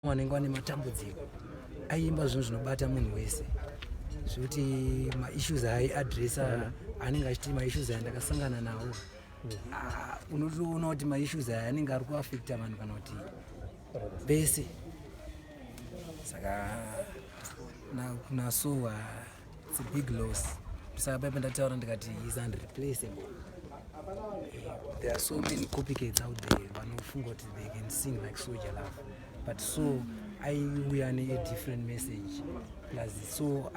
Vanenge vane matambudziko aiimba zvinhu zvinobata munhu wese zvekuti maissues aaiadressa anenge achiti maissues aya ndakasangana nawo. Ah, unotoona kuti maissues aya anenge ari kuafecta vanhu kana kuti vese. Saka naso it's a big loss. Saka paipa ndataura ndikati is unreplaceable. There are so many copycats out there vanofunga kuti they can sing like Soul Jah Love, but so aiuya ne a different message. Plus so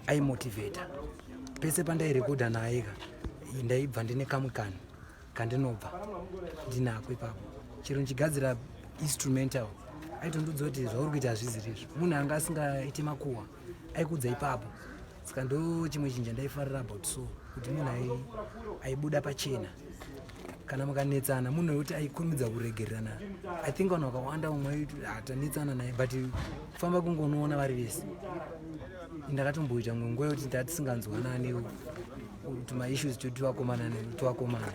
aimotivata pese pandairekodha naye ka, ndaibva ndine kamwe kanhu kandinobva ndinako ipapo. Chero ndichigadzira instrumental, aitondiudza kuti zvauri kuita hazviziri izvo. Munhu anga asingaiti makuhwa, aikudza ipapo. Saka ndo chimwe chinhu chandaifarira about so kuti munhu aibuda pachena. Kana mukanetsana, munhu wekuti aikurumidza kuregererana. I think vanhu vakawanda vamwe hatanetsana naye, but kufamba kungonoona vari vese. Ndakatomboita mumwe nguva yekuti ndatisinganzwanani tumaissues totivakomana tivakomana,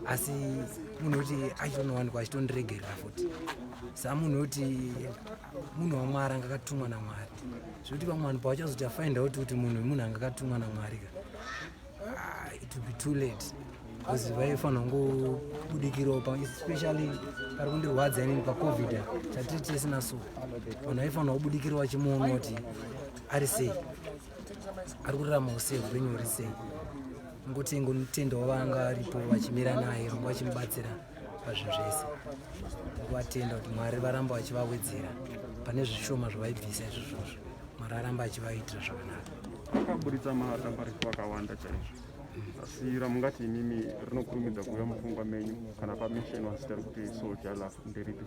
asi munhu wekuti achitonowanikwa achitondiregerera futi. Sa munhu wekuti munhu waMwari, anga akatumwa naMwari, zvekuti vamwe vanhu pavachazoti afind out kuti munhu anga akatumwa naMwari ka, ah, it will be too late, because vaifanira kungobudikirawo. Especially pari kundirwadza inini paCovid, chatiri tisina. So vanhu vaifanira kubudikirawo vachimuona kuti ari sei, ari kuraramawo sei, upenyu huri sei. Ngoti ngotendawo vanga varipo vachimira naye, vanga vachimubatsira pazvinhu zvese. Kuvatenda kuti Mwari varamba vachivawedzera pane zvishoma zvavaibvisa izvozvozvo. Mwari aramba achivaitira zvakanaka. Akaburitsa madambarefu akawanda chaizvo, asi ramungati imimi rinokurumidza kuuya mupfungwa menyu kana pamentionwa zita rekuti Soul Jah Love nderipi?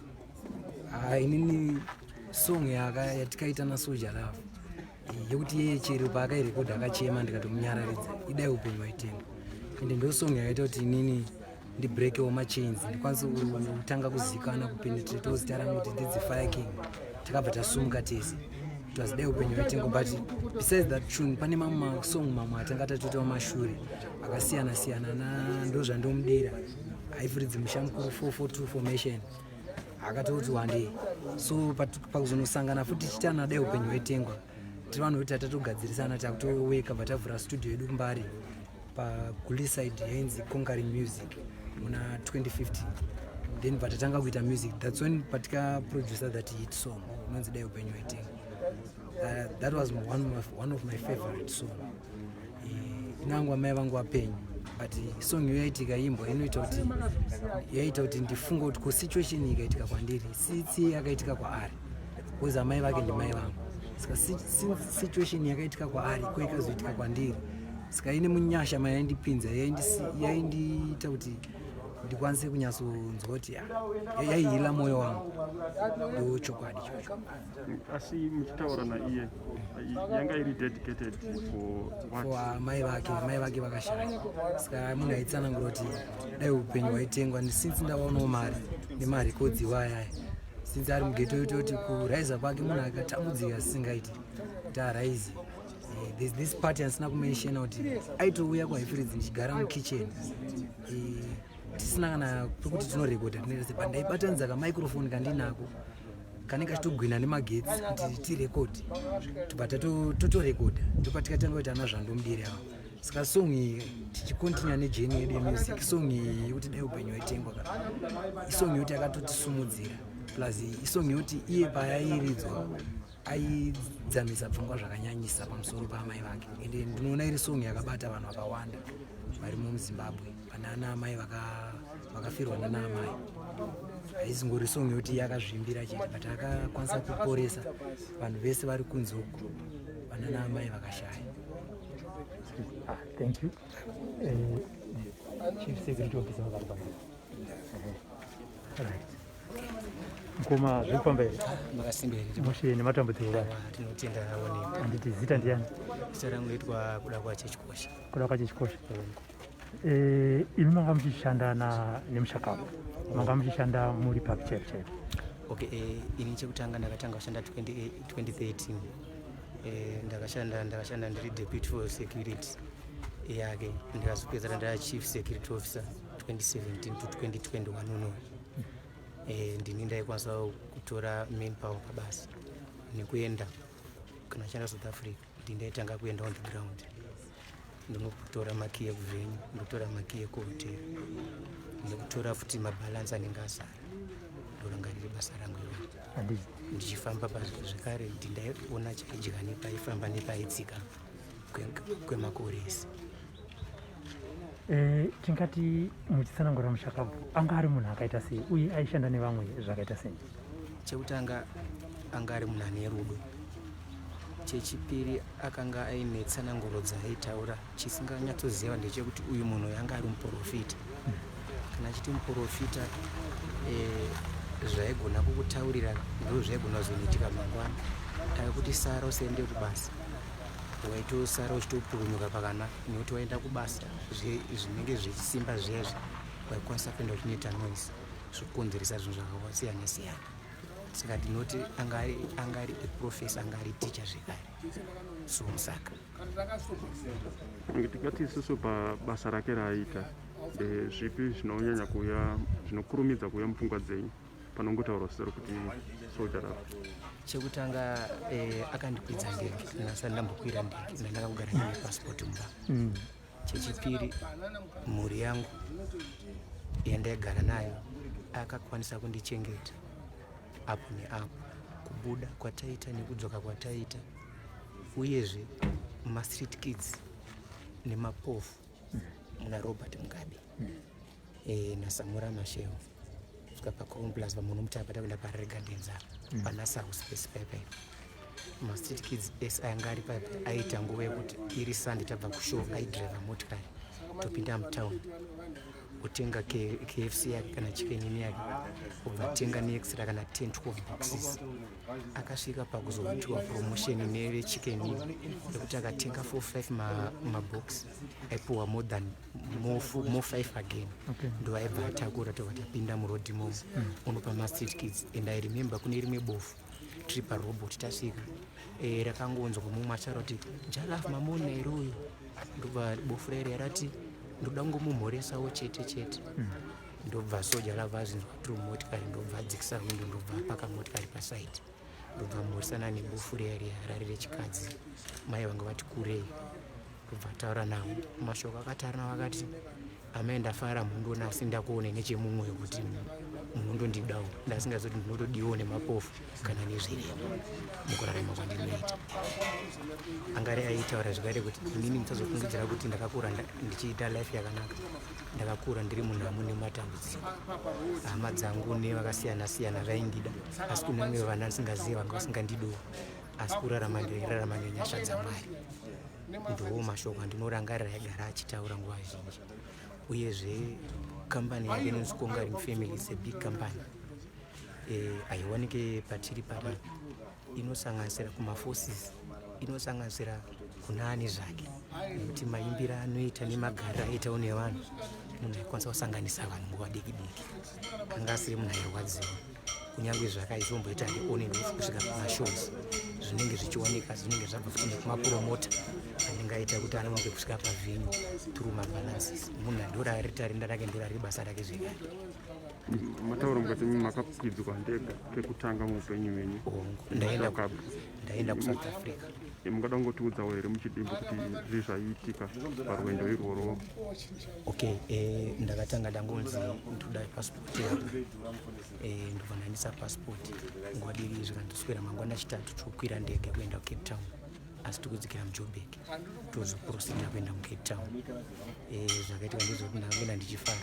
Ah, inini song yatikaita naSoul Jah Love yekuti yeye chero paakairekodha akachema ndikatomunyararidza, idai upenyu waitenga. Ende ndo song yakaita kuti inini ndibrekewo machains, ndikwanise kutanga kuzikana, kupenetratewo zita rangu kuti ndidzi Fire King. Takabva tasumuka tese. It was Dai Upenyu Waitengo, but besides that tune pane mamwe masong mamwe atanga tatoitawo mashure akasiyana siyana. Na ndo zvandomudira, haifuridzi musha mukuru, 442 formation, akatoti wandei. So pakuzonosangana futi tichitana Dai Upenyu Hwaitengwa, tiri vanhu vekuti tatatogadzirisana, takutoweka, bva tavhura studio yedu kuMbare paGuliside yainzi Conquering Music muna 2015. Then bva tatanga kuita music. That's when patikaproducer that hit song inonzi Dai Upenyu Hwaitengwa. That was one of my favorite song. Inangu amai vangu vapenyu, but song iyo yaitika imbwa inoita kuti yaita kuti ndifunge kuti ko situation ikaitika kwandiri, sitsi yakaitika kwaari, because amai vake ndimai vangu. Saka situation yakaitika kwaari ko ikazoitika kwandiri, saka ine munyasha mayaindipinza, yaindiita kuti ndikwanise kunyatsonzwa kuti yaiheala mwoyo wangu. Ndo chokwadi chocho. Asi muchitaura naiye, yanga iri dedicated for what? For amai vake. Mai vake vakashaya, saka munhu aitsanangura kuti dai upenyu hwaitengwa. Since ndawaonawo mari nemarekodzi iwayaya, since ari mughetto, yototi kuraisa kwake munhu akatambudzika sisingaiti kuti araise. There's this part yandisina kumentiona kuti aitouya kuHighfields ndichigara mukitchen, tisina kana pekuti tinorekodha tinoita but ndaibatanidza kamicrophone kandinako kanenge kachitogwina nemagetsi kuti tirekodhi, tobva totorekodha. Ndopatikatanga kuita ana zvandomudiri ava. Saka song iyi, tichicontinue nejourney yedu yemusic, song iyi yekuti Dai Upenyu Hwaitengwa ka, isong yekuti yakatotisumudzira. Plus isong yekuti iye payairidzwa aidzamisa pfungwa zvakanyanyisa pamusoro paamai vake. Ende ndinoona iri song yakabata vanhu vakawanda varimo muZimbabwe vana ana amai vakafirwa nana amai. Haisingori song yekuti yakazvimbira chete, but akakwanisa kuporesa vanhu vese vari kunze uku vana naamai vakashaya. Ah, thank you. Chief Security Officer vari pano. Right. Mukoma, zviri kufamba here? Makasimba here? Mushe nematambudziko kaya. Tinotenda naoneka. Handiti zita ndiani? Zita rangu noitwa Kuda kwaChechikosha. Kuda kwaChechikosha. Imi manga muchishanda na nemushakavo, manga muchishanda muri papi chaipo chaipo? Okay, ini chekutanga ndakatanga kushanda 20, 2013. Ndakashanda ndiri deputy for security yake, ndikazopedzera ndaa chief security officer 2017 to 2021 uno. Ndini ndaikwanisa. Ndaitotora manpower pabasa nekuenda kana chanda South Africa, ndi ndaitanga kuenda on the ground, ndinotora makiyi ekuvenue, ndotora makiyi ekuhotera, nekutora futi mabalance anenge asara. Ndorangarire basa rangu iroro. Handiti. Ndichifamba zvekare, ndi ndaiona chaidya nepaifamba nepaitsika kwemakore ese. Tingati muchitsanangura, mushakabvu anga ari munhu akaita sei, uye aishanda nevamwe zvakaita sei? Chekutanga, anga ari munhu ane rudo. Chechipiri, akanga aine tsananguro dzaaitaura. Chisinganyatsoziva ndechekuti uyu munhu uyu anga ari muprofita. Kana achiti muprofita, zvaigona kukutaurira ndo zvaigona kuzonoitika mangwana. Akakuti sara usaende kubasa, waitosara uchitopukunyuka pakana, nekuti waenda kubasa zvinenge zvichisimba zviya waikwanisa kuenda uchinoita noise, zvokonzeresa zvinhu zvakasiyana siyana. Saka ndinoti anga ari aprofesa, anga ari ticha zvekare. So saka Tingati isusu pabasa rake raaita, ndezvipi zvinonyanya kuuya, zvinokurumidza kuuya mupfungwa dzenyu panongotaurwa zita rokuti Soul Jah Love? Chekutanga, akandikwidza ndege. Ndasati ndambokwira ndege, ndandakagara ndine passport mumba. Chechipiri, mhuri yangu yandaigara nayo akakwanisa kundichengeta apo neapo, kubuda kwataita nekudzoka kwataita. Uyezve mastreet kids nemapofu muna Robert Mugabe naSamora Machel, kusvika paCrown Plaza paMunomutapa, takuenda paHarare Gardens apa, paNasa House paipai, mastreet kids ese anga ari paipa. Aita nguva yekuti iri Sunday, tabva kushow, aidhiraivha motikari, topinda mutown, otenga KFC yake kana Chicken Inn yake, obva atenga neextra kana 10 12 boxes. Akasvika pakuzoitiwa promotion neveChicken Inn yekuti akatenga 4 5 mabox, aipuwa more than more 5 again. Ndo aibva atakura, tobva tapinda murodhi momo, unopa mastreet kids. And I remember kune rimwe bofu, tiri parobot, tasvika, rakangonzwa mumwe achitaura kuti, "Jah Love mamona here uyu?" Ndobva bofu rairi rati, "Ndoda kungomumhoresawo chete chete." Ndobva Soul Jah Love azinzwa tiri mumotikari, ndobva adzikisa windo, ndobva apaka motikari pasaidi, ndobva mhoresana nebofu riya riya rari rechikadzi, mai vanga vati kurei. Ndobva ataura navo mashoko akataura navo, akati, "Amai, ndafara mundiona, asi ndakuone nechemumwoyo kuti munondondidawo. Ndasingazoti ndinotodiwawo nemapofu kana nezvirema mukurarama kwandinoita." Angari aitaura zvakare kuti, "Inini musazofungidzira kuti ndakakura ndichiita life yakanaka. Ndakakura ndiri munhamo nematambudziko. Hama dzangu nevakasiyana siyana vaindida, asi kune vamwe vana ndisingazivi vanga vasingandidiwo, asi kurarama ndirarama nenyasha dzaMwari." Ndiwo mashoko andinorangarira aigara achitaura nguva zhinji. Uyezve kambani yake inonzi Conquering Family. Is a big company, haiwanike patiri panapa. Inosanganisira kumaforces, inosanganisira kuna ani zvake, nekuti maimbiro anoita nemagariro aitawo nevanhu, munhu aikwanisa kusanganisa vanhu nguva diki diki. Anga asiri munhu airwadziwa, kunyange zvakaizomboita on and off kusvika kumashows, zvinenge zvichiwanika, zvinenge zvabva futi nekumapromota anenge aita kuti anonoke kusvika pavenue through mabalances. Munhu andorari tarinda rake, ndorari basa rake zvekare. Mataura mukati makakwidzwa ndege kekutanga muupenyu hwenyu. Hongu, ndaenda kuSouth Africa. Mungada kungotiudzawo here muchidimbu kuti zvii zvaiitika parwendo irworwo? Okay, ndakatanga ndangonzi ndoda passport yako, ndobva ndaendesa passport nguva diki. Zvikandoswera mangwana Chitatu, tokwira ndege kuenda kuCape Town, asi tikudzikira muJoburg, tozoprosida kuenda muCape Town. Zvakaitika ndezvekuti ndakaenda ndichifara,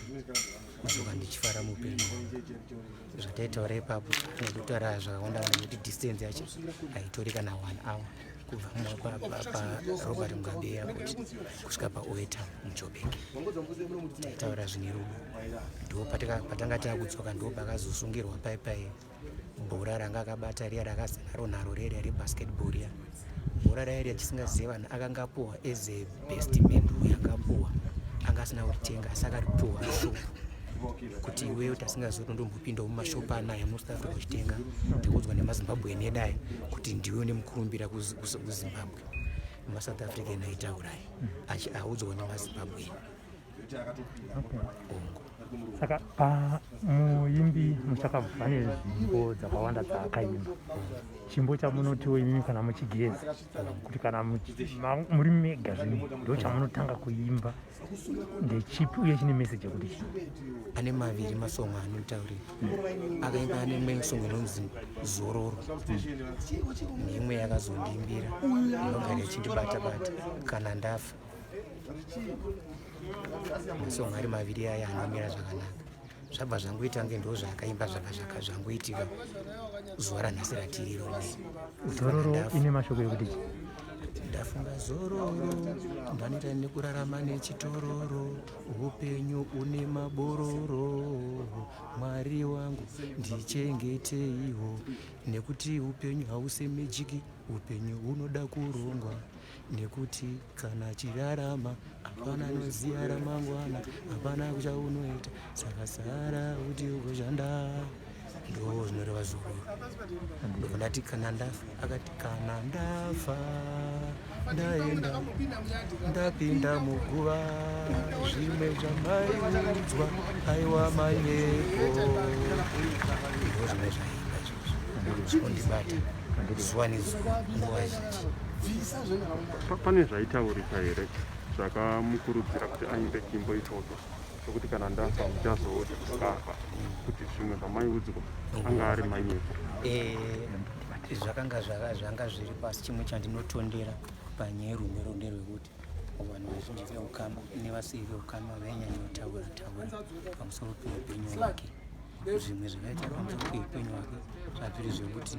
kudzoka ndichifara muupenyu hwangu. Zvataitaura ipapo tinokutaura zvakawanda wanda, nekuti distance yacho haitori kana one hour kubva paRobert Mugabe Airport kusvika paOR Tambo muJoburg. Taitaura zvine rudo. Ndo patanga taakudzoka, ndo pakazosungirwa paipai bhora ranga akabata riya, rakazanaro nharo riya rebasketball riya. Bhora raya riya tisingazivi vanhu, akanga apuhwa as a best man. Uyo anga apuhwa anga asina kuritenga, asi akaripuhwa mushop kuti iwewe tasingazivi kuti ndombopindawo mumashopu anaya muSouth Africa uchitenga. Takuudzwa nemaZimbabwean edu aya kuti ndiwe une mukurumbira kuZimbabwe. MaSouth African aitaurai audzwa nemaZimbabwean. Ongo. Saka pamuimbi muchakabva pane zvimbo dzakawanda dzaakaimba. Chimbo chamunotiwo imimi kana muchigeza kuti kana muri mega zvino ndo chamunotanga kuimba ndechipi uye chine message yekuti chii? Ane maviri masongo anotaurira. Akaimba ane imwe song inonzi Zororo neimwe yakazondiimbira inogara ichindibata bata kana ndafa. Masong ari maviri aya anomira zvakanaka. Zvabva zvangoita kunge ndo zvaakaimba zvabva zvangoitika zuva ranhasi ratiriro rineri. Zororo ine mashoko ekuti chii? Ndafunga zororo ndanoita nekurarama nechitororo upenyu une mabororo Mwari wangu ndichengeteiwo nekuti upenyu hausi mejiki upenyu hunoda kurongwa nekuti kana chirarama hapana anoziva ramangwana hapana kuchaunoita saka sara kuti ugoshanda ndo zvinoreva zororo ndobva ndati kana ndafa akati kana ndafa ndaenda ndapinda muguva zvimwe zvamaiudzwa aiwa maivepo ndo zvimwe zvaimba izvozvo zvinondibata zuva nezuva nguva zhinji. Pane zvaitaurika here zvakamukurudzira kuti aimbe chimbo ichocho chokuti kana ndafa muchazodiscover kuti zvimwe zvamaiudzwa anga ari manyepo? Eh, zvakanga zvanga zviri pasi. Chimwe chandinotondera panyaya yerumero nderwekuti vanhu vazhinji veukama nevasiri veukama vainyanya taura pamusoro peupenyu hwake. Zvimwe zvakaita pamusoro peupenyu hwake zvazviri zvekuti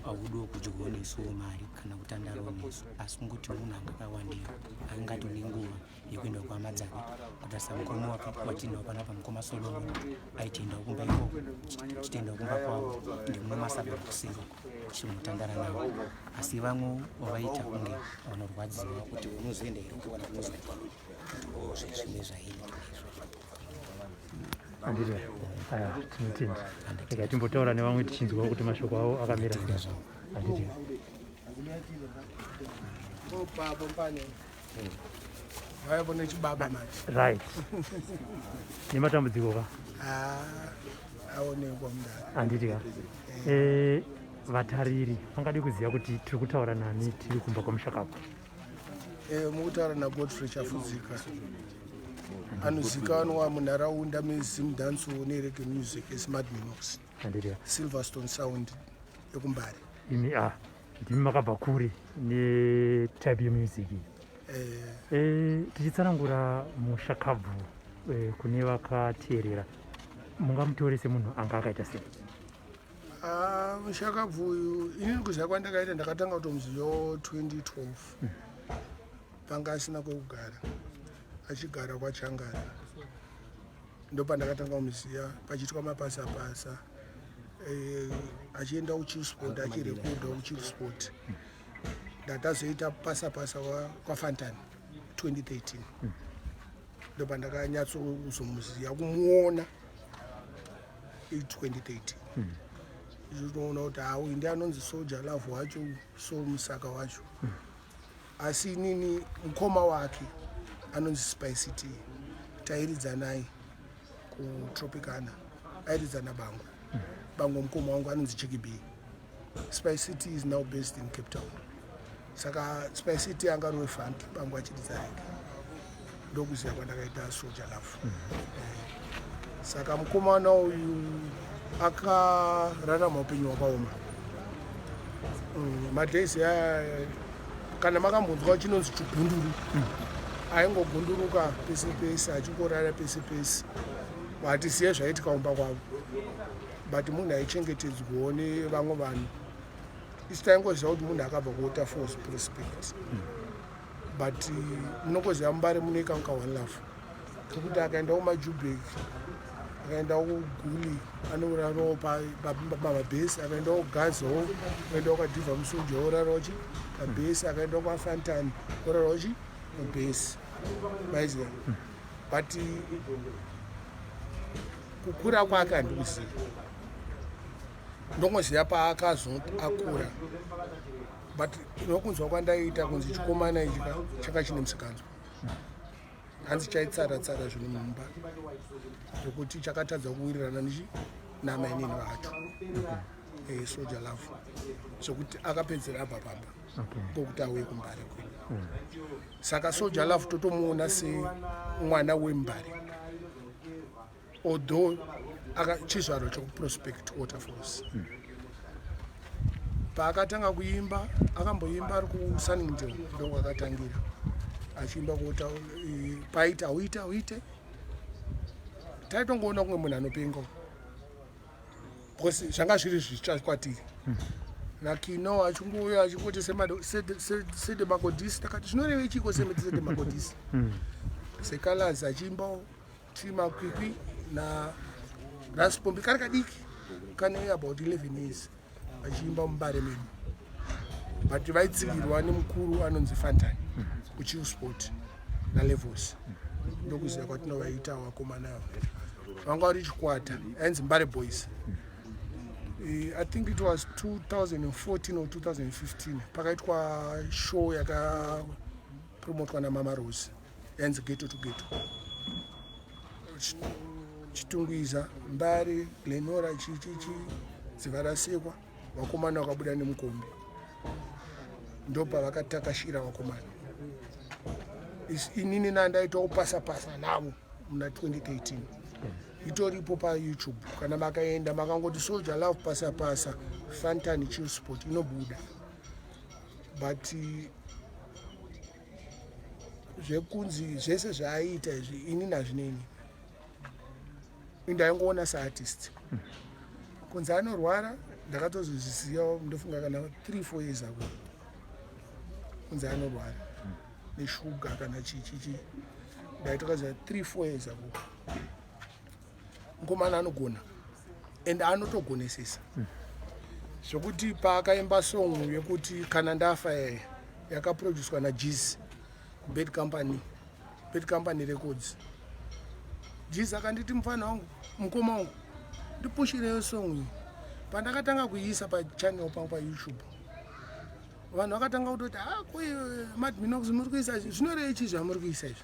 haudiwo kudyawo nesuwo mari kana kutandarawo nesu, asi kungoti munhu anga akawandira angatone nguva yekuenda kuhama dzake kutarisa mukoma wake watinawo panapa, mukoma Solomon, aitiendawo kumba ikoko, tichitoendawo kumba kwavo ndimuno masabha kuseri uko tichimutandara navo. Asi vamwe vaita kunge vanorwadziwa kuti unozoenda here uko kana unozoenda, zvimwe zvaiita izvozvo. Handiti aya tinotenda. Rega timbotaura nevamwe tichinzwa kuti mashoko avo akamira sei. Handiti. Right. Nematambudziko ka? Aonekwa mudare. Handiti ka? Eh, vatariri vangade kuziva kuti tiri kutaura nani tiri kumba kwamushakabvu. Eh, mukutaura naGodfrey Chafudzika anozikanwa munharaunda meZimdancehall nereggae music as Mad Minox, Silverstone Sound yekuMbare. Imi ah, ndimi makabva kure netype yemusic iyi. Eh. Eh, tichitsanangura mushakabvu eh, kune vakateerera, mungamutore semunhu anga akaita sei? Ah, mushakabvu uyu inini kuziva kwandakaita ndakatanga kutomuziva 2012. Panga asina kwekugara, achigara kwaChangara, ndopandakatanga kumuziva pachiitwa mapasa pasa, eh, achienda kuChillspot achirekodha kuChillspot. Ndatazoita pasa pasa kwaFantan 2013, ndopandakanyatsokuzomuziva kumuona i2013. Ichitoona kuti hau ndi anonzi Soldier Love wacho, so Musaka wacho. Asi inini mukoma wake anonzi Spicy T tairidzanai kuTropicana, airidzana bango bango. Mukoma wangu anonzi Chiki B. Spicy T is now based in Cape Town. Saka Spicy T anga ari wefunky, bango achiridza reggae. Ndokuziva kwandakaita Soldier Love. Eh, saka mukomana uyu akararama upenyu hwakaoma. Madays aya kana makambonzwa chinonzi chigunduru, aingogunduruka pese pese, achingorara pese pese. Hatizive zvaitika kumba kwavo, but munhu aichengetedzwawo nevamwe vanhu. Isu taingoziva kuti munhu akabva kuWaterfalls Prospect, but munongoziva muMbare munoika muka one love kekuti akaenda kumaJubek, akaenda kuGuli, anorarawo pamabhesi, akaendawo kuGazawo, akaendawo kwaDhivha Musoja orarawo chi pabhesi, akaendawo kwaFantani orarawo chi mubhesi, maiziva. But kukura kwake handikuziva, ndongoziva paakazoti akura. But nokunzwa kwandaiita kunzi chikomana ichi changa chine musikanzwa. Hanzi chaitsara tsara zvinhu mumba zvekuti chakatadza kuwirirana nechi namainini vacho. Soul Jah Love, zvekuti akapedzera abva pamba ngokuti auye kuMbare kwedu. Saka Soul Jah Love totomuona semwana weMbare, although chizvarwa chekuProspect, Waterfalls. Paakatanga kuimba, akamboimba ari kuSunningdale, ndokwakatangira achiimba kuota paita auite auite taitongoona kumwe munhu anopenga because zvanga zviri zvitsva kwatiri. Nakino achingouya achingoti sede makodisi, takati zvinoreve chiko sede makodisi? Sekalas achiimbawo timakwikwi na Raspombi kari kadiki kane about 11 years achiimba muMbare medu, but vaitsigirwa nemukuru anonzi Fantan kuChillspot naLevels. Ndokuziva kwatinovaita vakomana ava, vanga vari chikwata ainzi Mbare Boys. I think it was 2014 or 2015 pakaitwa show yakapromotwa naMama Rose yainzi Ghetto to Ghetto. Chitungwiza, Mbare, Glen Norah, chichichi Dzivarasekwa, vakomana vakabuda nemukombe, ndopavakatakashira vakomana. Inini nandaitawo pasa pasa navo muna 2013, itoripo paYouTube. Kana makaenda makangoti Soul Jah Love pasa pasa Fantan Chillspot, inobuda. But zvekunzi zvese zvaaiita izvi, inini hazvineni, ndaingoona seartist. Kunzi anorwara ndakatozozviziva ndofunga kana 3 4 years ago, kunzi anorwara neshuga kana chichichi, ndaitokaziva 3 4 years ago. Mukomana anogona and anotogonesesa zvokuti paakaimba song yekuti "Kana Ndafa" yaya yakaproducwa naJiz kuBad Company, Bad Company Records. Jiz akanditi, "Mufana wangu, mukoma wangu, ndipushireyo song iyi." Pandakatanga kuiisa pachannel pangu paYouTube, vanhu vakatanga kutoti, "Ah, koi Madminox muri kuisa, zvinorei chii zvamuri kuisa izvi?"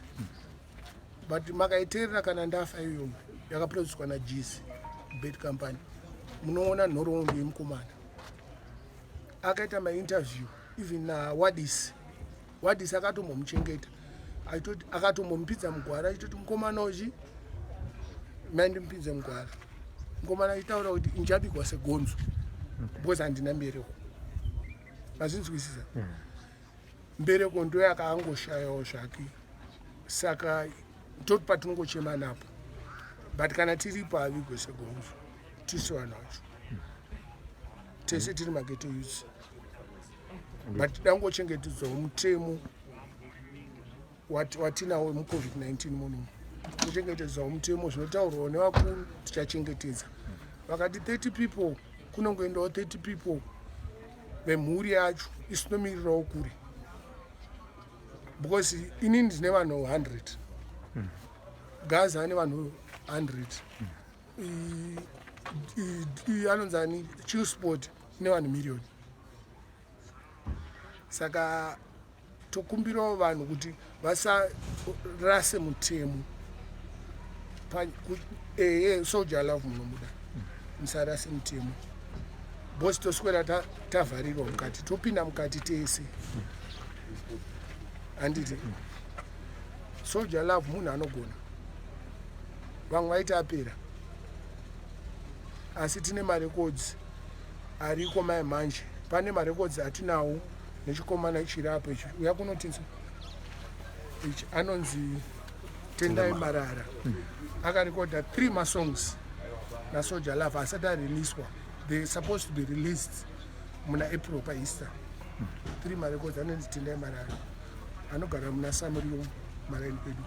But makaiteerera "Kana Ndafa" iyoyo yakaproducwa naJiz, Bad Company, munoona nhoroondo yemukomana. Akaita mainterview even naWadis. Wadis akatombomuchengeta, achitoti akatombomupidza mugwara, achitoti mukomana uchi mandimupidze mugwara. Mukomana achitaura kuti, "Inchabikwa segonzo because handina mbereko." Mazvinzwisisa? Mbereko ndo yakaangoshayawo zvake, saka toti patinongochema napo. But kana tiripo, havigwe segonzo, tisu vanhu vacho tese tiri maghetto youths, but dangochengetedzawo mutemo watinawo muCovid-19 munomu, tochengetedzawo mutemo zvinotaurwawo nevakuru, tichachengetedza. Vakati 30 people, kunongoendawo 30 people vemhuri yacho, isinomiririrawo kure, because inini ndine vanhu 100, Gaza ane vanhu 100, anonzi ani, Chillspot ine vanhu miriyoni. Saka tokumbirawo vanhu kuti vasarase mutemo. Ehe, Soul Jah Love munomuda, musarase mutemo because toswera tavharirwa mukati, topinda mukati tese, handiti? Soul Jah Love munhu anogona, vamwe vaiti apera, asi tine marecords ariko mai manje. Pane marecords atinawo nechikomana chiri apo ichi, uya kunotinza ichi, anonzi Tendai Marara, akarekodha three masongs naSoul Jah Love asati areleaswa. They supposed to be released muna April paEaster. Three marecords, anonzi Tendai Marara, anogara muna Samuriwo maraini kwedu.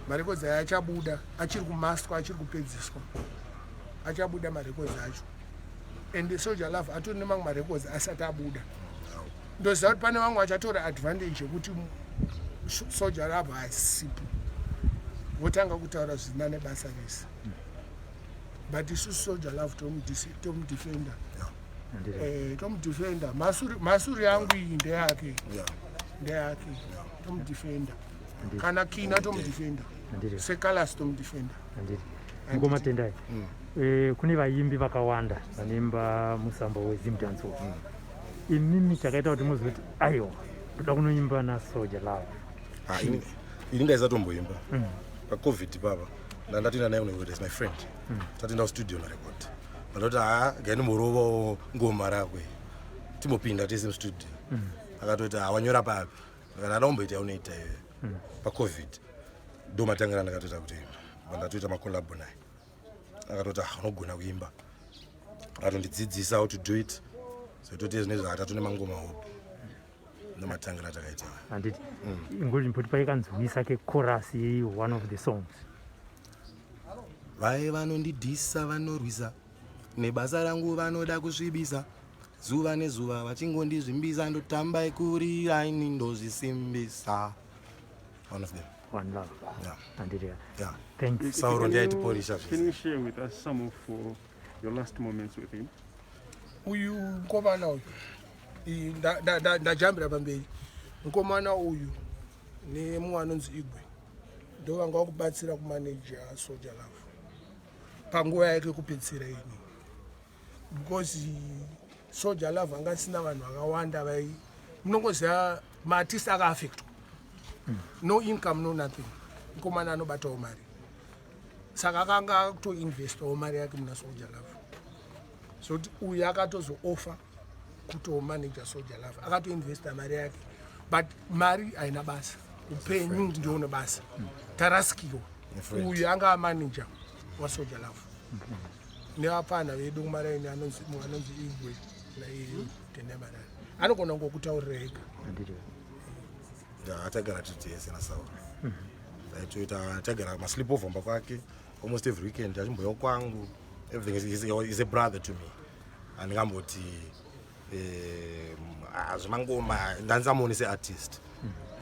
Marecords aya achabuda, achiri kumastwa, achiri kupedziswa, achabuda marecords acho. And Soul Jah Love atori nemamwe marecords asati abuda. Ndoziva kuti pane vamwe vachatora advantage yekuti Soul Jah Love hasipo, votanga kutaura zvisina nebasa rese, but isusu Soul Jah Love tomudefenda. Tomudefenda. Masuri yangu iyi ndeyake, ndeyake, tomudefenda. Kana Kina tomudefenda, Sekalas tomudefenda. Ngoma Tendai, kune vaimbi vakawanda vanoimba musambo weZimdancehall. Imimi chakaita kuti muzoti aiwa, ndoda kunoimba naSoul Jah Love? Ah, ini ndaisatomboimba. PaCovid papa ndandatoenda naye kunorecord, is my friend. Tatoenda kustudio narecord, mandoti ha, gai ndimborovawo ngoma rakwe, timbopinda tese mustudio. Akatoti, "Ha, wanyora papi?" Kana ada kumboita yaunoita iyoyo. PaCovid ndo matangira ndakatoita kuti ndatoita macollabo naye. Akatoti, "Ah, unogona kuimba." Akatondidzidzisa how to do it. So toti zvinezvi hatatone mangoma hope, ndomatangira takaita. Handiti ingori mboti paikanzwisa kechorus one of the songs. Vaye vanondidhisa, vanorwisa nebasa rangu, vanoda kusvibisa zuva nezuva vachingondizvimbisa, ndotamba ikurira, ini ndozvisimbisa. One of them. One love. Yeah. Handiti? Yeah. Thanks. Sauro ndiye aitipolisha. Can you share with us some of your last moments with him? Uyu mukomana uyu, ndajambira pamberi, mukomana uyu nemumwe anonzi Igwe ndo vanga vakubatsira kumaneja Soul Jah Love panguva yake kupedzisira ini, because Soul Jah Love anga asina vanhu vakawanda vai munongoziva maartist akaaffectwa, no income, no nothing. Mukomana anobatawo mari, saka akanga akutoinvestawo mari yake muna Soul Jah Love. Zoti uyu akatozoofa kutomanaja Soul Jah Love, akatoinvesta mari yake, but mari haina basa, upenyu ndio une basa. Tarasikirwa. Friend. Uyu anga amanager waSoul Jah Love nevapana vedu kumaraini, anonzi mumwe anonzi Igwe naiye Tendai Marari anogona kungokutaurira ega. Handiti? Yeah, tagara tiri tese naSauro. Taitoita tagara masleepover mumba kwake almost every weekend, achimbouya kwangu. Everything is a brother to me. Handingamboti ah, zvemangoma ndandisamuoni seartist.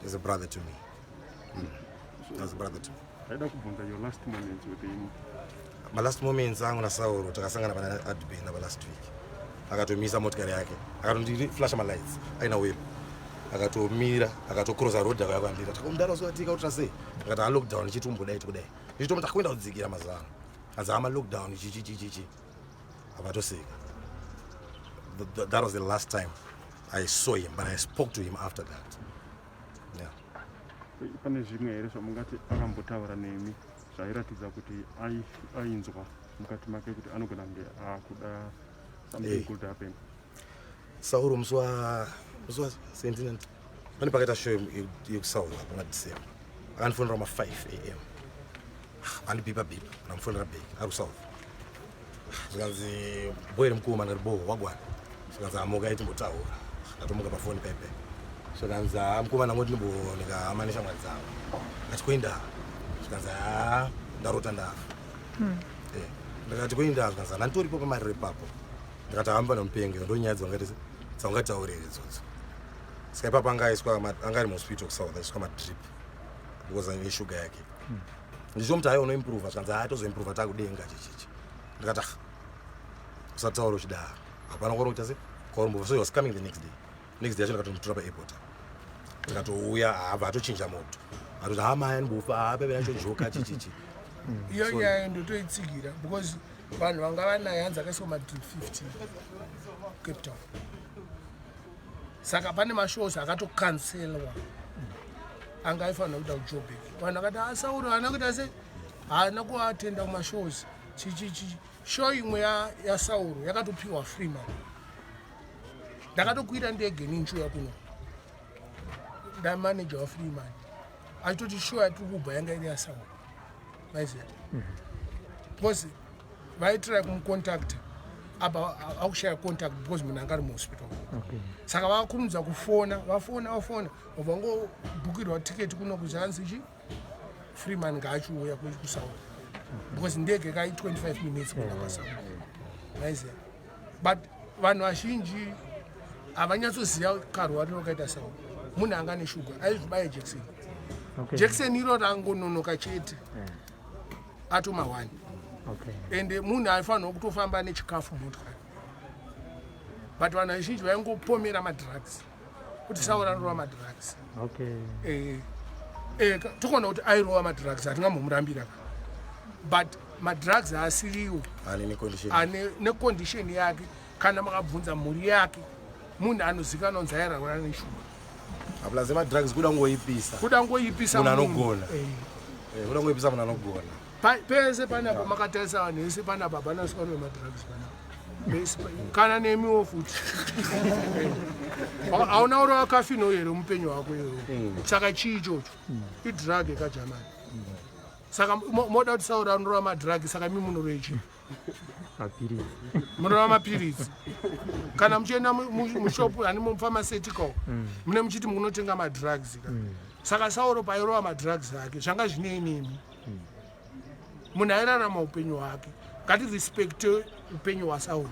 Is a brother to me. As a brother to me. Ndaida kubvunza your last moments with him. Malast moments angu naSauro, takasangana pana Adbena palast week. Akatomisa motikari yake, akatondiflasha malights aina wheel, akatomira, akatocrossa road, akauya kwandiri. Takamudaro kautira sei? Akati, "Ha, lockdown ichitombodai tikudai." Ndichitomuti akuenda kudzikira mazano anzi ama lockdown chichichichichi, akatoseka. That was the last time I saw him, but I spoke to him after that, yeah. So, pane zvimwe here zvamungati akambotaura nemi zvairatidza kuti ainzwa mukati make kuti anogona kunge akuda something could happen? Sauro musi wa 17 pane pakaita show yekuSouth pana December, akandifonera ma5 am, andibhipa bhipa. Ndamufonera back ari kuSouth, zvikanzi, "Bho here mukoma?" Ndikati, "Bo, wagwana." Zvikanzi, "Amuka itimbotaura." Ndatomuka pafoni pepe. Zvikanzi, "Ha, mukoma, ndangoti ndimbooneka hama neshamwari dzavo." Ndati, "Kuenda?" Zvikanzi, "Ha, ndarota ndafa." Ndakati, "Kuenda?" Zvikanzi, "Handitoripo pamariro ipapo." Ndakati, "Hamba nomupengo, ndo nyaya dzaungataurire idzodzo." Saka ipapo anga aiswa anga ari muhospital kuSouth, aiswa madrip because neshuga yake. Ndichomuti, "Haiwa, unoimprova." Zvikanzi, "Ha, tozoimprova takudenga chichichi." Ndikati, "Ah, usataura uchidaro, hapana kwauri kuita se kwaurimbova." So he was coming the next day. Next day yacho ndakatomutora paairport, ndikatouya, habva atochinja moto, atoti, "Ha, maya ndimbofa ha, pepe achojoka chichichi." Iyo nyaya ndotoitsigira because vanhu vanga vanaye hanzi akaiswa madrip 15 Cape Town, saka pane mashows akatokanselwa anga aifanira kuita kuJoburg. Vanhu vakati aSauro haana kuita se haana kuatenda kumashows chichichi. Show imwe yaSauro yakatopiwa Freeman. Ndakatokwira ndege ninchiuya kuno ndamanager waFreeman achitoti show yatiri kubva yanga iri yaSauro, maiziva, because vaitry kumucontacta apa akushaya contact because munhu anga ari muhospital. Saka vakakurumidza kufona, vafona, vafona, vabva ngobhukirwa tiketi kuno kuzanzi chi Freeman ngaachiuya kuSouth because ndege kai 25 minutes kuenda kwaSouth, maiziva. But vanhu vazhinji havanyatsoziva karwariro kaita Sauro. Munhu anga neshuga, aizvibaya jekiseni. Jekiseni iro rangononoka chete, atoma 1. Ende munhu aifanirwa kutofamba nechikafu motikari, but vanhu vazhinji vaingopomera madrugs kuti Sauro anorova madrugs. Eh, tokona kuti airova madrugs hatingambomurambira ka but madrugs haasiriwo ane necondition yake kana makabvunza mhuri yake munhu anozikanwa kunzi airarwara neshuga. Plus emadrugs kuda ngoipisa, kuda ngoipisa munhu anogona. Eh, kuda ngoipisa munhu anogona. Pese panapa makatarisa vanhu vese panapa hapana sikano wemadrugs panapa kana nemiwo futi. Eh. Hauna urova kafino here mupenyu wako iwewo? Saka chii ichocho? Idrug yekajamani. Saka moda kuti Sauro anorova madrug, saka mi munorova chii? Mapiritsi. Munorova mapiritsi. Kana muchienda mushopu ani mupharmaceutical, mune muchiti munotenga madrugs ka. Saka Sauro pairova madrugs ake zvanga zvinei nemi? Munhu airarama upenyu hwake, ngatirespekte upenyu hwaSauro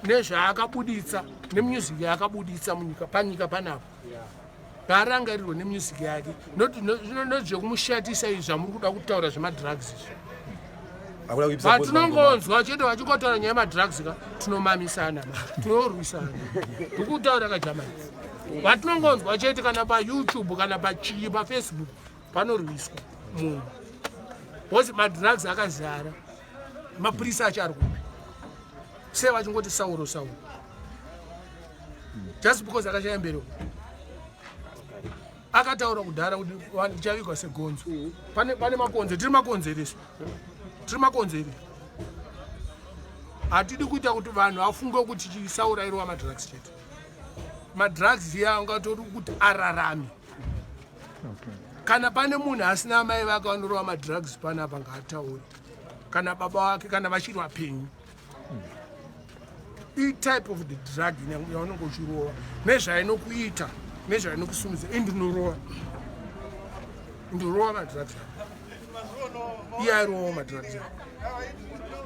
nezvaakabuditsa nemusic yaakabuditsa munyika, panyika panapo. Ngaarangarirwe nemusic yake, not zvekumushatisa izvi zvamuri kuda kutaura zvemadrugs izvi. Patinongonzwa chete vachingotaura nyaya yemadrugs ka, tinomamisana, tinorwisana. Ndikutaura kajamani, vatinongonzwa chete kana paYouTube kana pachii, paFacebook, panorwiswa munhu because madrugs akazara. Mapurisa acho ari kupi? Sei vachingoti Sauro, Sauro, just because akashaya mbereko? Akataura kudhara kuti vanhu tichavigwa segonzo. Pane makonzo, tiri makonzereso, tiri makonzeri. Hatidi kuita kuti vanhu vafunge kuti Sauro airova madrugs chete. Madrugs iya angatori kuti ararame. Kana pane munhu asina amai vake vanorova madrugs panapa, ngaataure, kana baba vake kana vachiri vapenyu. Itype of the drug yaunenge uchirova nezvainokuita, nezvainokusumudza. Indinorova, ndorova madrugs, iye airovawo madrugs,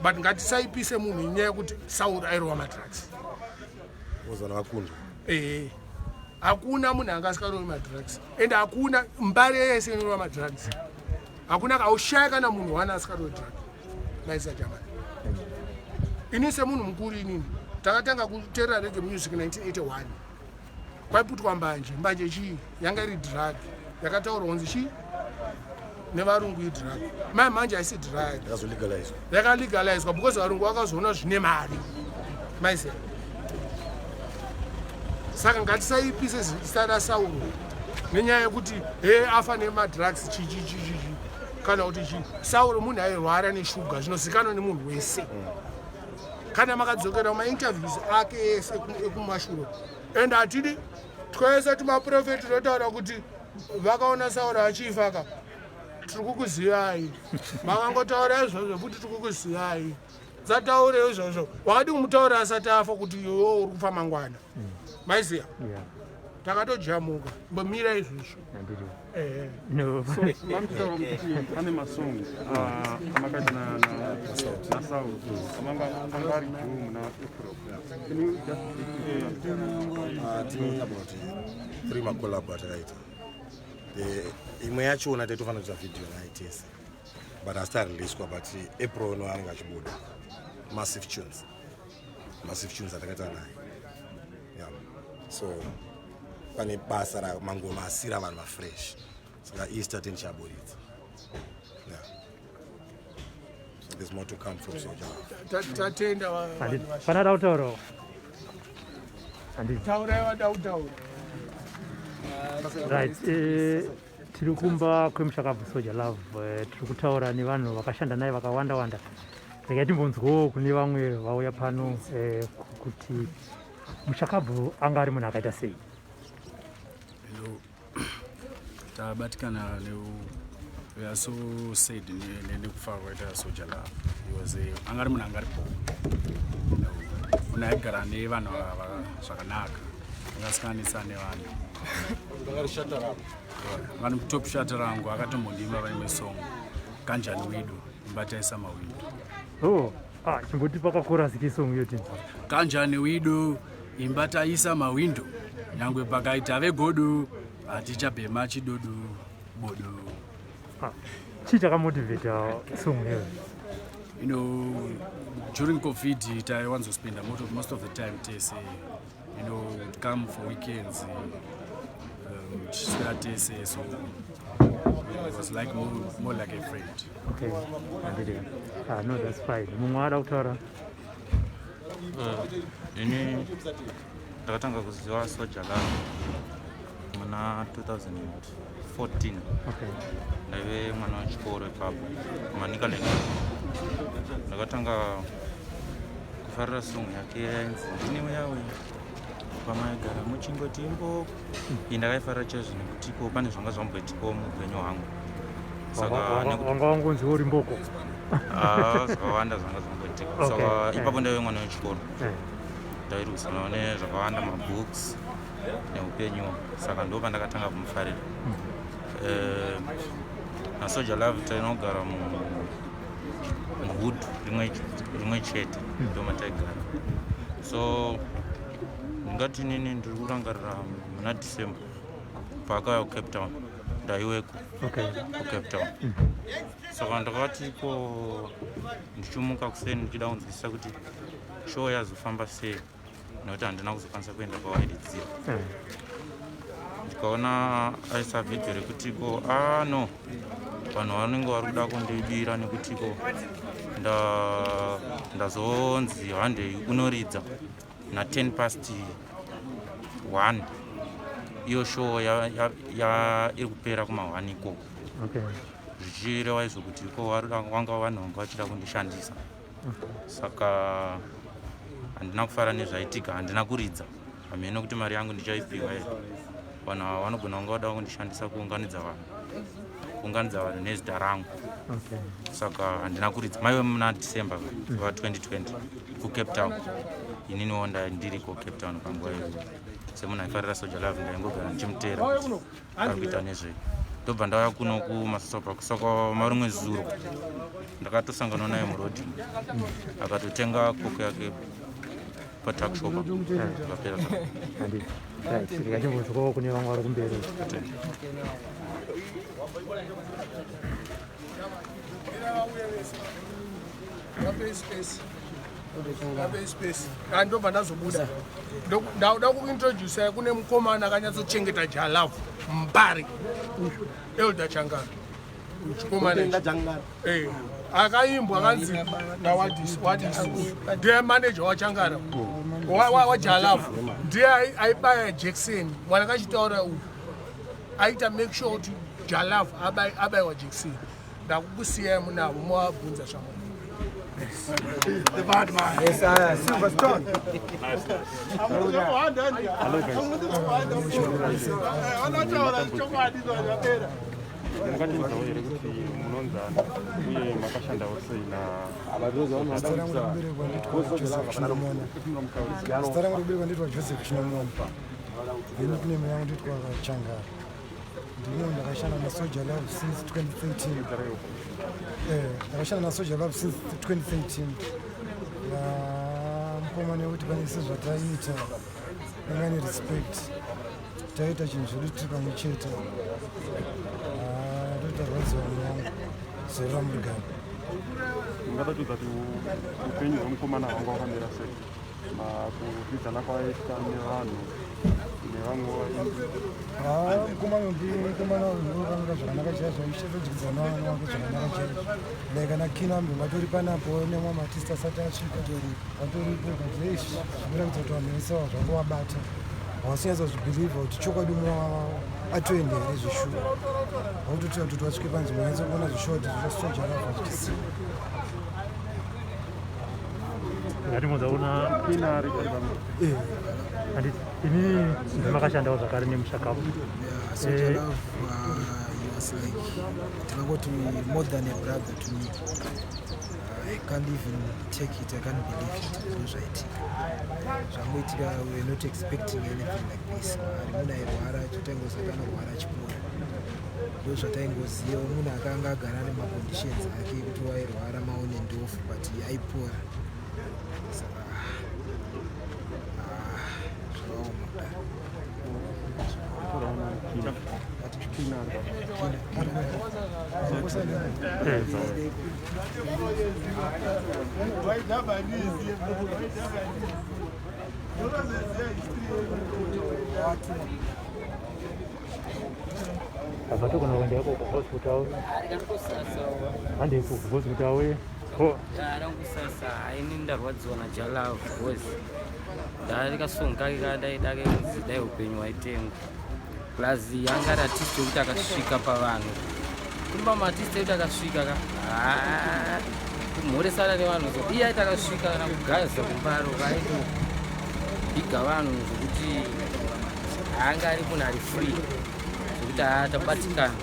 but ngatisaipise munhu inyaya yekuti Sauro airova madrugs. Ozana vakundwa. Ee, hakuna munhu anga asikarovi madrugs, and hakuna mbare yese inorova madrugs. Hakuna, aushaya kana munhu wana asikarovi drug. Maisa jamani, ini semunhu mukuru, inini takatanga kuteerera reggae music 1981. Kwaiputwa mbanje. Mbanje chii? Yanga iri drug yakataurwa kunzi chii nevarungu, idrug. Mai, manje haisi drug. Yakazolegalizwa. Yakalegalizwa because varungu vakazoona zvine mari. Maise, saka ngatisaipise zita raSauro nenyaya yekuti he afa nemadrugs chichichichichi kana kuti chii. Sauro munhu airwara neshuga, zvinozikanwa nemunhu wese. Kana makadzokera mumainterviews ake ese ekumashure, and hatidi twese tumaprofeti totaura kuti vakaona Sauro achifa ka. Tiri kukuzivai, makangotaura izvozvo futi, tiri kukuzivai. Dzataure izvozvo, wakadi kumutaura asati afa kuti iwe uri kufa mangwana. Maiziya, takatojamuka mbomira izvozvo. Ehe. No. So mamutaura kuti pane masongs amakati naSauro amanga anga ari due muna April. Can you just briefly tell us? Tine about three macollab atakaita. Imwe yachona taitofanira kuita video naye tese, but asi tareleaswa, but April no anenge achibuda. Massive tunes, massive tunes atakaita naye. Yeah, so pane basa ramangoma asira vanhu vafresh, saka Easter tenichaburitsa. Yeah, so there's more to come from Soul Jah Love. Tatenda vanhu. Pana kutaurawo, handiti? Taurai wada kutaura. Right, tiri kumba kwemushakabvu Soul Jah Love. Tiri kutaura nevanhu vakashanda naye vakawanda wanda. Regai timbonzwawo kune vamwe vauya pano kuti mushakabvu anga ari munhu akaita sei. Hello. Tabatikana ne, we are so sad nekufa kwaita Soul Jah Love. He was a, anga ari munhu anga ari po munhu aigara nevanhu zvakanaka, akasikanisa nevanhu. Vanhu top shata rangu akatombondimba vaimwe song, "Kanjani Wido, Imba Taisa Mawindo." Oh, ah, chimboti pakakorasi kesong iyo tinzwa. Kanjani wido, imba taisa mawindo, nyangwe pakaita vegodo, hatichabhema chidodo bodo. Ah, chii chakamotivheta song iyoyo? During COVID taiwanzospenda most of the time tese, would come for weekends, tichiswera tese, so He was like more, more like a friend. Okay, handiti. Ah, no, that's fine. Mumwe ada kutaura? Ini ndakatanga kuziva Soul Jah Love muna 2014. Ndaive mwana wechikoro ipapo kuManicaland. Ndakatanga kufarira song yake yainzi "Ndine Yawe Pamaigara Muchingoti Imbo". Iyi ndakaifarira chaizvo nekutiko pane zvanga zvamboitikawo muupenyu hwangu. Saka Wanga wangonzi uri mboko. Ah, zvakawanda zvanga zvamboitika. Saka ipapo ndaive mwana wechikoro, ndairwisanawo nezvakawanda, mabooks neupenyu. Saka ndo pandakatanga kumufarira. NaSoul Jah Love tainogara muhood rimwe chete, ndo mataigara. So ndingati nini ndiri kurangarira muna December paakauya kuCape Town, ndaiweko kuCape Town. Saka ndakati ko ndichimuka kuseni ndichida kunzwisisa kuti show yazofamba sei, nekuti handina kuzokwanisa kuenda pawairidzira. Ndikaona aisa vhidhio rekuti ko ah no, vanhu vanenge vari kuda kundibira nekuti ko ndazonzi handei unoridza na10 past 1, iyo show iri kupera kuma1 ikoko, zvichireva izvo kuti ko wanga vanhu vanga vachida kundishandisa. Saka handina kufara nezvaitika, handina kuridza. Hamene kuti mari yangu ndichaipiwa here. Vanhu ava vanogona kunga vada kundishandisa kuunganidza vanhu nezita rangu. Saka handina kuridza. Maive muna December wa2020 kuCape Town. Ininiwo ndiriko Cape Town panguva iyoyo. Semunhu aifarira Soul Jah Love, ndaingogara ndichimuteera kuti ari kuita nezvei. Ndobva ndauya kuno kuMasasa Park. Saka marimwe zuro ndakatosangana naye murodhi, akatotenga koko yake patuckshop, akapera. Handiti. Right, ndikachimbonzwawo kune vamwe vari kumberi. Vape space, vape space. Ndobva ndazobuda. Ndauda kuintroducai kune mukomana akanyatsochengeta Jah Love Mbari, Elder Changara. Chikomana ichi. Akaimbwa akanzi nawadis wadis, ndiye manager waChangara, waJah Love. Ndiye aibaya Jackson mwana kachitaura uyu, aita make sure kuti Jah Love abayiwa Jackson. Ndakukusiyai munavo mowabvunza zvamwe. The bad man. Yes, Silverstone. Hello guys. Vanotaura chokwadi zvapera. Mungatiudzawo here kuti munonzani uye makashandawo sei na Zita rangu rekuberekwa nditwa Joseph Chinomona. Zita rangu rekuberekwa nditwa Joseph Chinomona. Then nickname yangu nditwa Changara. Ndino ndakashanda naSoul Jah Love since 2013. Ndakashanda naSoul Jah Love since 2013. Na mukoma nekuti pane sezvataiita anga nerespect, taiita chinhu zvedu tiri pamwe chete. Ah, ndotarwadziwa mwangu, zorora murigaro. Mungatatiudza kuti upenyu hwemukomana hwanga hwakamira sei, kudyidzana kwaita nevanhu nevamwe vaimbi? Ah, mukomana mukomana unokamira zvakanaka chaizvo, achichatodzana vana wake zvakanaka chaizvo. Like ana Kinambi vatori panapo, nemwe maartist asati asvika vatoripo. But eish, zvinoratidza kuti vanhu vese ava zvangovabata, havasinyatsa-zvibhilivha kuti chokwadi umwe atoenda here zveshuwa. Vakutotiwa kuti vasvike panzvimbo nyatsa kuona zveshuwa kuti zvaSoul Jah Love vachitisiya. Ndikatimudza kuna Kina ari pano. Handiti inini ndimakashandawo zvakare nemushakapu. Yeah, Soul Jah Love, he was like, ndingangoti more than a brother to me. I can't even take it, I can't believe it. Zvinhu zvaitika, zvangoitika, we were not expecting anything like this. Ari munhu airwara, totaingozati anorwara achipora, ndo zvataingoziva. Munhu akanga agara nemaconditions ake ekuti wairwara maon and off, but aipora. Saka ah, zvakaoma kudaro. Kina ari pano. Eh, Apa togona kuenda ikoko because kuti auye. Hande ikoko because kuti auye. Ko. Rangu sasa haini ndarwadziwa naJah Love because ndarikasong kake kadai dake kunzi dai upenyu hwaitengwa plus anga ari artist yekuti akasvika pavanhu kune mamwe artist ekuti akasvika ka haa kumhoresana nevanhu so iye aiti akasvika kana kugaza kumbaro kaitobiga vanhu zvokuti haanga ari munhu ari free zvekuti haa tabatikana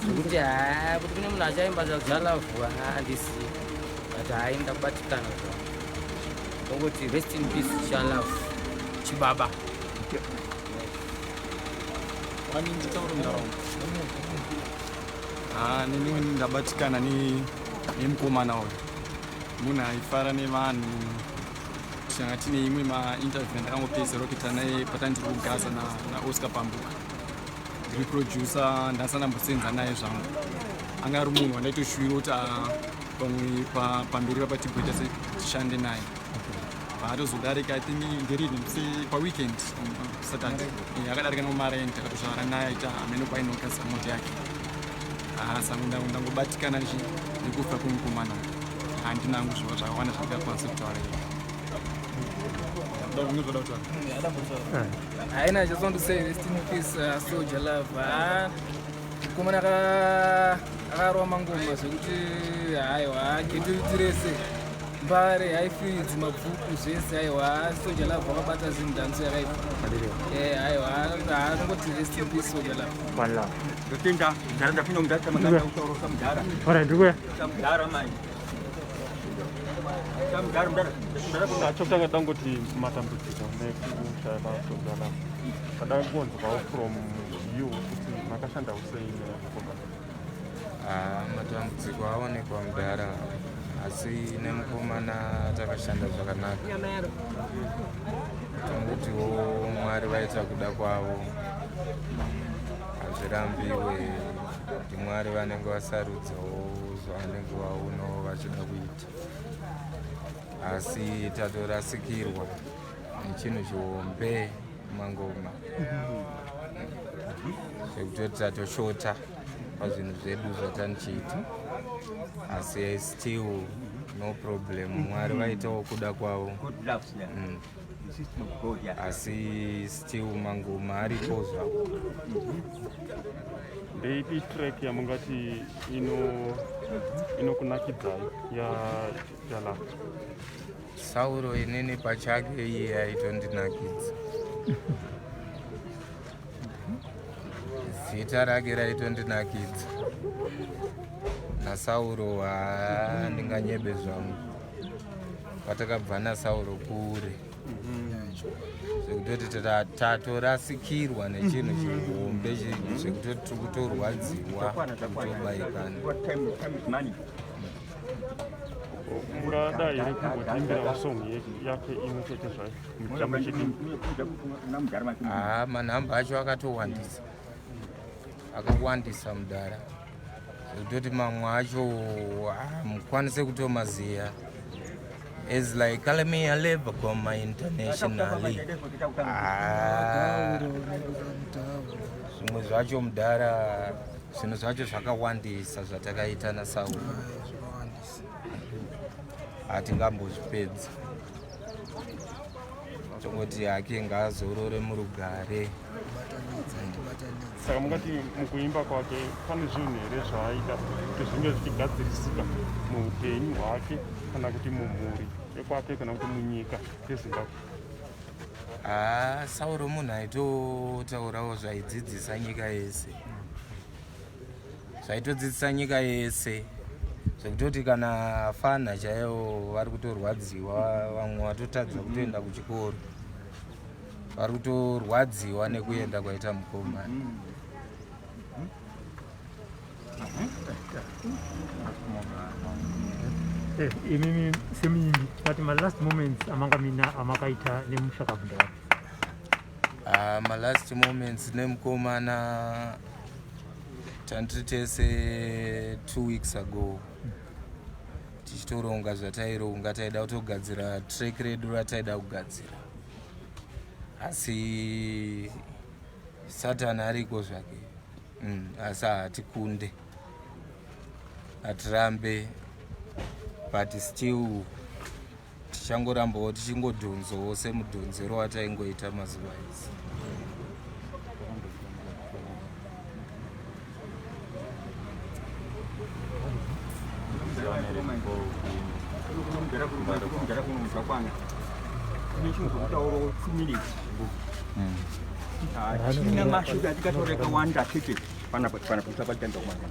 zvekuti haa kuti kune munhu achaimba Jah Love handisi but hai ndabatikana zva ongoti rest in peace Jah Love chibaba. Wani nditaure munharaunda. Ah, neniwo ndabatikana nemukomana uyu. Munhu aifara nevanhu. Tanga tine imwe mainterview yandakangopedzisira kuita naye patandiri kugaza naOscar Pambuka. Ndiri producer ndasana ndambosenza naye zvangu. Anga ari munhu wandaitoshuwira kuti ah, pamwe pamberi papa tigoita tishande naye. Paatozodarika, I think nderini se paweekend Saturday. Akadarika nomarent akatosvara naye aita hameno kwainogasa mota yake. Ah, saka ndangobatikana chi nekufa kwemukomana. Handina hangu zviva zvakawanda zvandingakwanisa kutaura ivo. Ndakunge zvoda kutaura. Haina, I just want to say rest in peace, Soul Jah Love. Ah, mukomana akarova mangoma zvekuti haiwa ghetto rese Mbare, Highfields, Mabvuku zvese haiwa Soul Jah Love wakabata zvinhu dhanso yakaipa. Haiwa anongoti rest in peace Soul Jah Love. One love. Ndotenda mudhara ndapinda mudhara tamaganda kutaura mudhara. Alright, ndikuya. Mudhara mai. Mudhara mudhara. Mudhara Chokutanga dangoti matambudziko nekushaya kwaSoul Jah Love. Kada kunzwawo from you kuti makashandawo sei nemukomana. Ah, matambudziko aonekwa mudhara, asi nemukomana takashanda zvakanaka. Tongotiwo Mwari vaita kuda kwavo, hazvirambiwe kuti Mwari vanenge vasarudzawo zvavanenge vaonawo vachida kuita, asi tatorasikirwa nechinhu chihombe mangoma zvekutoti tatoshota pazvinhu zvedu zvatanichiita, asi still no problem, Mwari vaitawo kuda kwavo. Asi still mangoma aripo zvavo. Ndeipi track yamungati inokunakidzai yaJah Love? Sauro inini pachake iye aitondinakidza, zita rake raitondinakidza naSauro. Haa, ndinganyebe zvangu, patakabva naSauro kure zvekutoti tatorasikirwa nechinhu chihombe zvekutoti tiri kutorwadziwa, kutobayikana. Mungada here kumbotiimbirawo song yake imwe chete zvayo, muchitambo chidini? Haa, manhamba acho akatowandisa, akawandisa mudhara, zvekutoti mamwe acho hamukwanise kutomaziya, as like "Call me a live koma internationally". Ah, zvimwe zvacho mudhara, zvinhu zvacho zvakawandisa zvatakaita naSauro, hatingambozvipedza. Tongoti hake ngaazorore murugare. Saka mungati mukuimba kwake pane zvinhu here zvaaida kuti zvinge zvichigadzirisika muupenyu hwake kana kuti mumhuri yekwake kana kuti munyika yeZimbabwe? Haa, Sauro munhu aitotaurawo zvaidzidzisa nyika yese, zvaitodzidzisa nyika yese, zvekutoti kana fana chaivo vari kutorwadziwa, vamwe vatotadza kutoenda kuchikoro, vari kutorwadziwa nekuenda kwaita mukomana. Imimi semuimbi, but malast moments amanga mina amakaita nemushakabvundara? Ah, malast moments nemukomana tandiri tese 2 weeks ago tichitoronga zvataironga, taida kutogadzira track redu rataida kugadzira, asi Satani ariko zvake. mm, asi hatikunde hatirambe but still tichangorambawo tichingodhonzowo semudhonzero wataingoita mazuva ese. Hatina mashoko atikataura akawanda chete panapa panapa usapatanda kumana.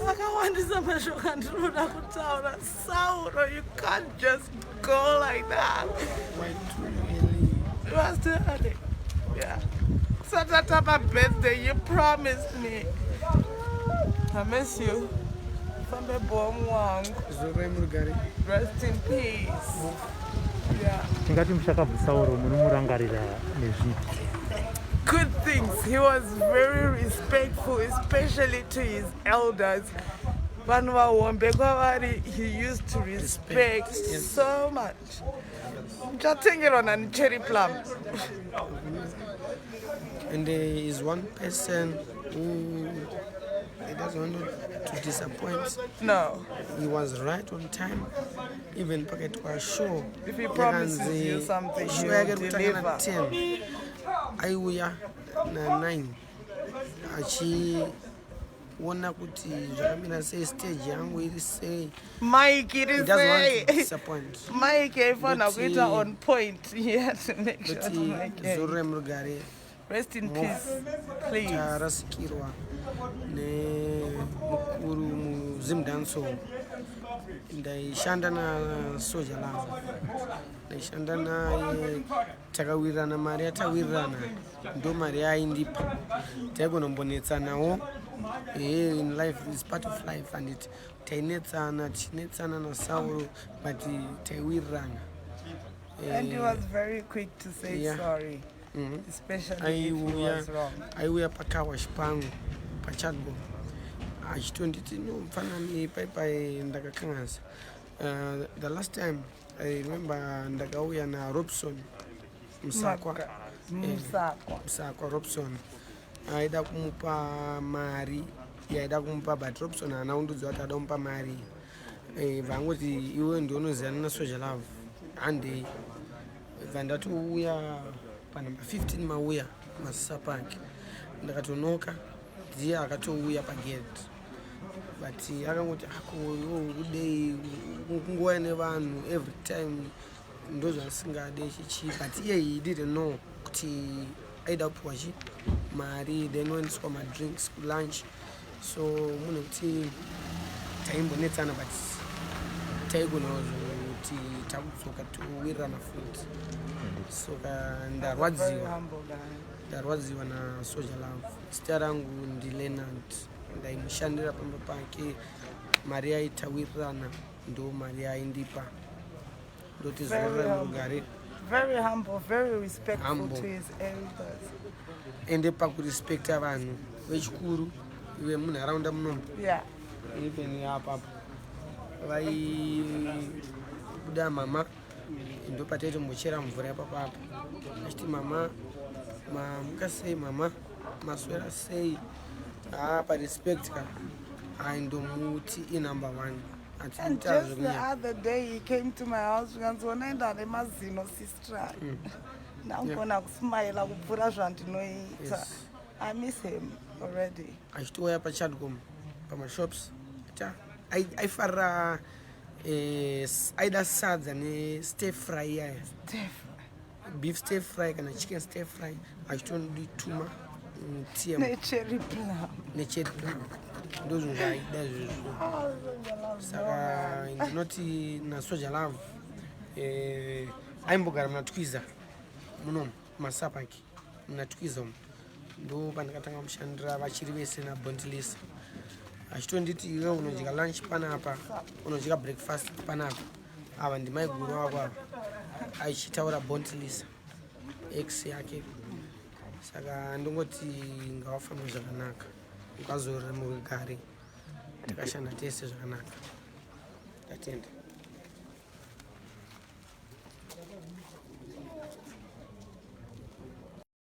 Akawandisa mashoko andinoda kutaura. Sauro, you can't just go like that. It was too early. Yeah. Satatapa birthday, you promised me. I miss you. Fambe bomu wangu. Zorai murugare. Rest in peace. Yeah. Tingati mushakabvu Sauro munomurangarira nezvipi? Good things. He was very respectful, especially to his elders. Vanhu vahombe kwavari, he used to respect so much. Muchatengerwa nani cherry plum? And there is one person who he doesn't want to disappoint. No. He was right on time. Even pakaitwa show. If he promises you something, he show will yake kutanga deliver. na 10. Aiuya na 9 achiona kuti zvakamira sei stage yangu iri sei. Mike iri He doesn't want to sei? disappoint. Mike aifanira Ndoti- kuita on point. He had to make sure to Ndoti make it. zorora murugare. Rest in peace, please. Tarasikirwa nemukuru muZimdancehall. Ndaishanda naSoja Love, ndaishanda naye, takawirirana mari yatawirirana ndo mari yaaindipa. Taigona kumbonetsanawo, ehe, in life is part of life and it tainetsana tichinetsana naSauro but taiwirirana. And he was very quick to say sorry, especially if he Aiuya was wrong. Aiuya pakawash pangu pachadgo achitonditi, no mufanani paipai ndakakanganisa. The last time I remember ndakauya naRobson Musakwa. Musakwa. Musakwa Robson aida kumupa mari yaida kumupa, but Robson haana kundiudza kuti ada kumupa mari. Vangoti iwe ndionoziyana naSoja Love, handei. Bva ndatouya panumber 15 mauya Masisa Park, ndakatonoka, ndiye akatouya pagate, but akangoti ako iwe ukudei kunguva nevanhu every time, ndozvasingade chichi, but iye he didn't know kuti aida kupiwa chi mari, then oendeswa madrinks kulunch. So munhu kuti taimbonetsana, but taigona kuti takudzoka towirirana futi. Saka ndarwadziwa, ndarwadziwa naSoja Love. Zita rangu ndiLeonard, ndaimushandira pamba pake, mari yaitawirirana ndo mari yaindipa. Ndoti zorora murugare. Very humble, very respectful Humble. to his elders. Ende pakurespekta vanhu vechikuru vemunharaunda munomu. Even apapo vaibuda mama, ndopataitombochera mvura ipapo apo, achiti mama mamuka sei, mama maswera sei. Haa, parespect ka aindomuti inumber one. And just the other day he came to my house, zvikanzi ndane mazino sister. Ndangona kusmaila kupfuura zvandinoita. I miss him already. Achitouya pachadcom pamashops ta aifarira aida sadza nestir fry yaya, beef stir fry kana chicken stir fry, achitondituma tm. Necherry plum. Necherry plum, ndo zvinhu zvaaida izvozvo. Saka ndinoti naSoja Love aimbogara muna Twiza munomu Masapaki, muna Twiza umu ndo pandakatanga kushandira vachiri vese naBontlisa, achitonditi iwe unodya lunch panapa, unodya breakfast panapa, ava ndimaiguru wako ava, achitaura Bontlisa ex yake. Saka ndongoti ngawafambe zvakanaka, ukazorore murugare, takashanda tese zvakanaka. Ndatenda.